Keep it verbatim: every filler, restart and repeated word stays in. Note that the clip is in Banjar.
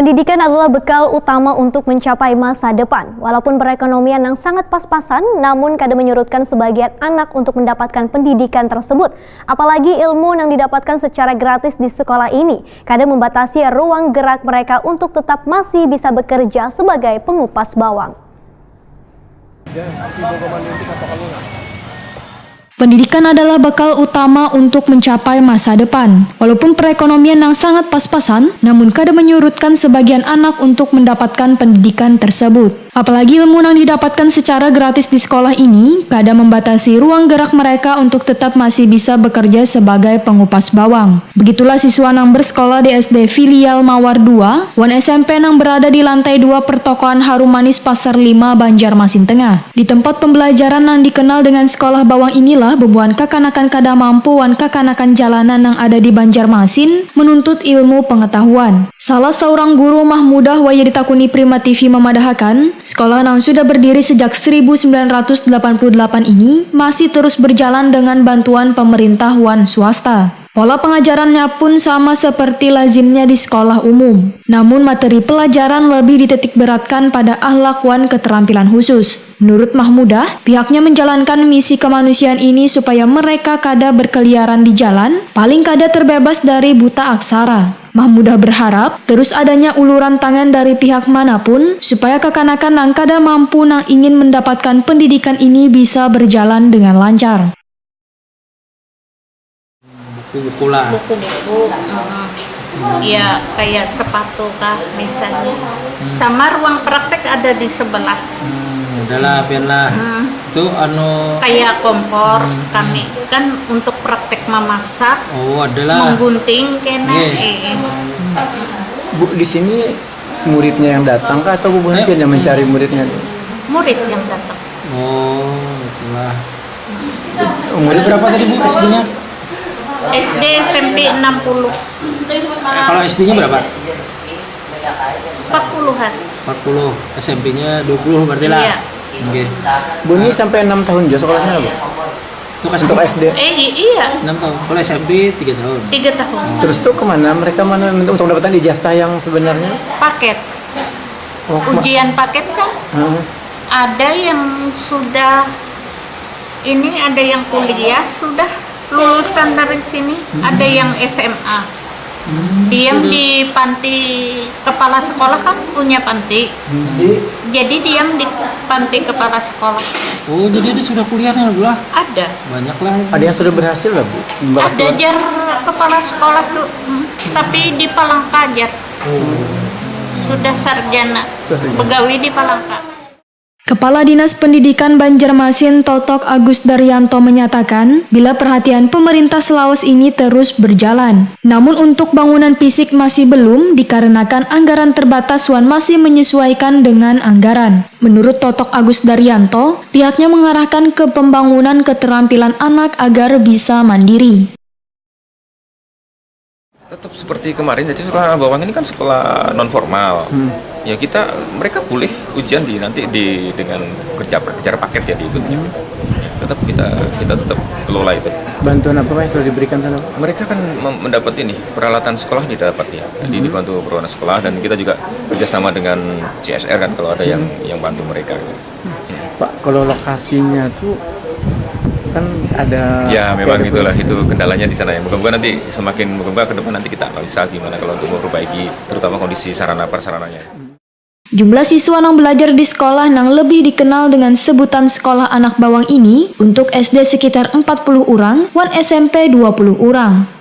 Pendidikan adalah bekal utama untuk mencapai masa depan. Walaupun perekonomian yang sangat pas-pasan, namun kada menyurutkan sebagian anak untuk mendapatkan pendidikan tersebut. Apalagi ilmu yang didapatkan secara gratis di sekolah ini kada membatasi ruang gerak mereka untuk tetap masih bisa bekerja sebagai pengupas bawang. Pendidikan adalah bekal utama untuk mencapai masa depan. Walaupun perekonomian yang sangat pas-pasan, namun kada menyurutkan sebagian anak untuk mendapatkan pendidikan tersebut. Apalagi ilmu yang didapatkan secara gratis di sekolah ini kada membatasi ruang gerak mereka untuk tetap masih bisa bekerja sebagai pengupas bawang. Begitulah siswa nang bersekolah di S D Filial Mawar dua wan S M P nang berada di lantai dua pertokoan Harum Manis Pasar lima Banjarmasin Tengah. Di tempat pembelajaran nang dikenal dengan sekolah bawang inilah bubuhan kakanakan kada mampu wan kakanakan jalanan nang ada di Banjarmasin menuntut ilmu pengetahuan. Salah saurang guru Mahmudah wayah ditakuni Prima T V mamadahakan, sekolah nang sudah berdiri sejak seribu sembilan ratus delapan puluh delapan ini masih terus berjalan dengan bantuan pemerintah wan swasta. Pola pengajarannya pun sama seperti lazimnya di sekolah umum. Namun materi pelajaran lebih dititik beratkan pada ahlak wan keterampilan khusus. Menurut Mahmudah, pihaknya menjalankan misi kemanusiaan ini supaya mereka kada berkeliaran di jalan, paling kada terbebas dari buta aksara. Mahmudah berharap terus adanya uluran tangan dari pihak manapun supaya kakanakan nang kada mampu nang ingin mendapatkan pendidikan ini bisa berjalan dengan lancar. Buku-buku lah. Buku-buku, mm, ya kayak sepatu kah misalnya. Sama ruang praktek ada di sebelah. Hmm, udahlah, biarlah. Hmm. Itu anu. Kayak kompor hmm. Kami kan untuk praktek memasak. Oh, adalah. Menggunting kena. Yeah. Eh, eh. Bu, di sini muridnya yang datang kah atau bubuhan eh. Yang mencari muridnya? Murid yang datang. Oh, itulah. Umurnya berapa tadi Bu S D-nya? S D S M P enam puluh. Nah, kalau S D-nya berapa? Empat puluhan. Empat puluh. S M P-nya dua puluh berarti lah. Iya. Oke. Okay. Bu ini sampai enam tahun juga sekolahnya Bu? Untuk S D. Untuk S D. Eh iya. Enam tahun. Kalau S M P tiga tahun. Tiga tahun. Oh. Terus tuh kemana mereka mana untuk mendapatkan ijazah yang sebenarnya? Paket. Oh, ujian paket kan? Hmm. Ada yang sudah ini ada yang kuliah sudah lulusan dari sini, hmm. Ada yang S M A. Hmm. Diam di panti kepala sekolah kan punya panti. Hmm. Jadi diam di panti kepala sekolah. Oh, jadi ada sudah kuliahnya lah. Ada. Banyaklah. Ada yang sudah berhasil lah, Bu? Ada jar kepala sekolah tuh, hmm. Tapi di Palangka jar. Oh. Sudah sarjana. Sudah sarjana. Begawi di Palangka. Kepala Dinas Pendidikan Banjarmasin Totok Agus Daryanto menyatakan, bila perhatian pemerintah selawas ini terus berjalan. Namun untuk bangunan fisik masih belum dikarenakan anggaran terbatas wan masih menyesuaikan dengan anggaran. Menurut Totok Agus Daryanto, pihaknya mengarahkan ke pembangunan keterampilan anak agar bisa mandiri. Tetap seperti kemarin, jadi sekolah bawang ini kan sekolah non formal. Hmm. Ya kita mereka boleh ujian di nanti di dengan kerja kerja paket ya diikutnya. Hmm. Ya, tetap kita kita tetap kelola itu. Bantuan apa yang sudah diberikan sana? Mereka kan mendapat ini peralatan sekolah didapat ya. Jadi hmm. Dibantu peralatan sekolah dan kita juga kerjasama dengan C S R kan kalau ada yang hmm. Yang bantu mereka. Gitu. Pak, kalau lokasinya tuh kan ada ya memang itulah itu kendalanya di sana ya moga-moga nanti semakin moga-moga ke depan nanti kita bisa gimana kalau untuk memperbaiki terutama kondisi sarana prasarananya. Jumlah siswa nang belajar di sekolah nang lebih dikenal dengan sebutan sekolah anak bawang ini untuk S D sekitar empat puluh orang wan S M P dua puluh orang.